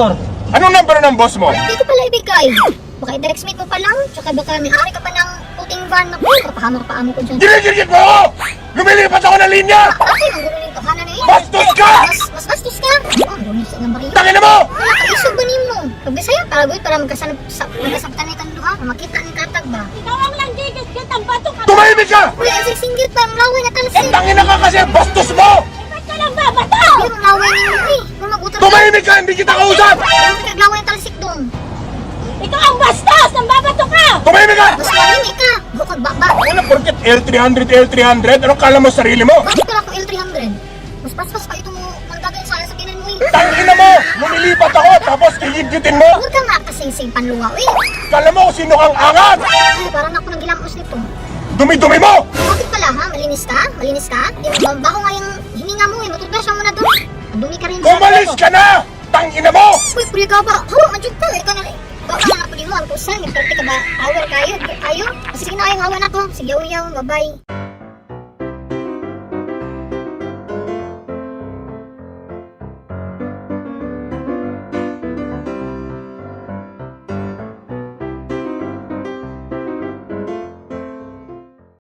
motor. Anong number ng boss mo? Hindi ko pala ibigay. Baka i-direct mate mo pa lang, tsaka baka may ari ka pa ng puting van na po. Kapahamak pa amo ko dyan. Ginigigit mo ako! Lumilipat ako ng linya! Ate, ang gulo nito. Hana na eh. Bastos ka! Mas bastos ka! Oh, ang gulo sa ng baril. Tangina mo! Wala ka, isog ba nimo? Pag Bisaya, para gud para magkasanap sa magkasabtan ni kang duha, makita ni katag ba? Ikaw ang langgigit ang bato ka. Tumahimik ka! Uy, ang singgit pa, ang laway na Eh, talsik. tangina ka kasi! Bastos mo! Ba't ka lang babato? Uy, ang laway ninyo eh. Kung mag-utang Tumahimik ka! Hindi kita kausap! Ang laway na talsik dong. Ikaw ang bastos! Ang babato ka! Tumahimik ka! Mas mahimik ka. Bukod baba. Wala porket L300, L300, anong kala mo sa sarili mo? Bakit pala akong L300? Mas paspas pa itong manggagay sa sakinan mo eh. Tangina mo! Lumilipat ako tapos gigitgitin mo! Huwag ka nga kasing panluwa eh. Kala mo kung sino kang angat! Ay, parang ako nang gilamos nito. Dumi-dumi mo! Bakit pala ha? Malinis ka? Malinis ka? Di ba baho nga yung hininga mo eh. Matutbrush mo na doon. Ang dumi ka rin. Umalis ka na! Tangina mo! Uy, puri ka ba? Hawa, manjud ka. Ikaw na. Baka na ako din mo. Ang pusa. Nagperte ka ba? Power kayo. Kayo? Sige na, yung hawa na ko. Sige, uyaw. Bye-bye.